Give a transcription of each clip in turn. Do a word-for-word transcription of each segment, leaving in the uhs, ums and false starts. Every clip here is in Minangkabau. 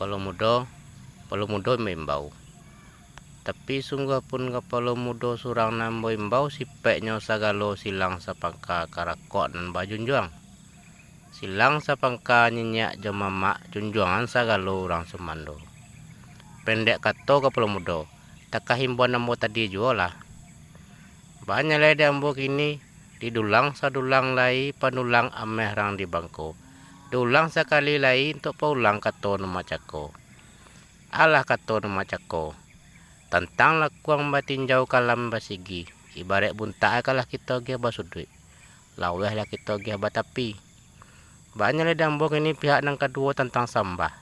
Kapalo mudo, kapalo mudo maimbau. Tapi sungguah pun kapalo mudo surang nan baimbau, sipeknyo sagalo silang sapangka karakok nan bajunjuang. Silang sapangka nyinyek jo mamak, junjuangan sagalo urang sumando. Pendek kato kapalo mudo, takah imbauan ambo tadi juo lah. Banyalai di ambo kini, didulang sadulang lai, panulang ameh rang di bangko. Diulang sakali lai, untuak paulang kato nan macako. Alah kato nan macako, tantang lakuang batinjau kalam basigi, ibaraik buntak kalah kito agiah basuduik, laweh lah kito agiah batapi. Banyalai di ambo kini pihak nan kaduo tantang sambah.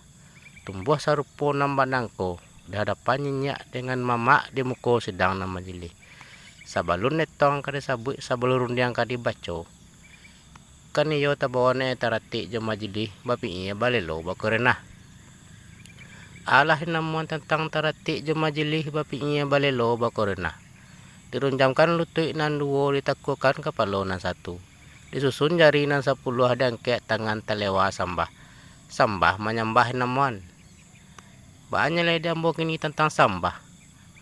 Tumbuah sarupo nan banangko, di hadapan nyinyek dengan mamak di muko sidang nan majilih. Sabalun etong ka disabuik, sabalun rundiang ka dibaco, kan iyo tabawa nyo taratik jo majilih, bapikia balelo bakurenah. Alah dinamoan tantang taratik jo majilih, bapikia balelo bakurenah. Dirunjamkan lutuik nan duo, ditakuakan kapalo nan satu. Disusun jari nan sapuluah, diangkek tangan talewa sambah. Sambah manyambah dinamoan. Banyalai di ambo kini tantang sambah.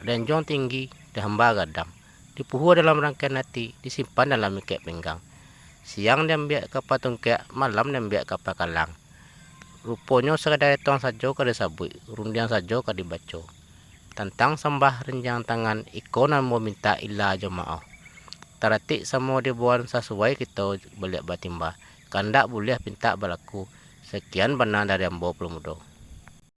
Dianjuang tinggi, dihamba gadang. Dipuhua dalam rangkaian ati, disimpan dalam ikek pinggang. Siang diambiak ka patungkek, malam diambiak ka pakalang. Ruponyo sakadar etong sajo ka disabuik, rundiang sajo ka dibaco. Tantang sambah rinjang tangan, iko nan mamintak ila jo maoh. Taratik samo dibuan sasuai kito baliak batimba. Kandak buliah pintak balaku. Sakian bana dari ambo Pulo Mudo.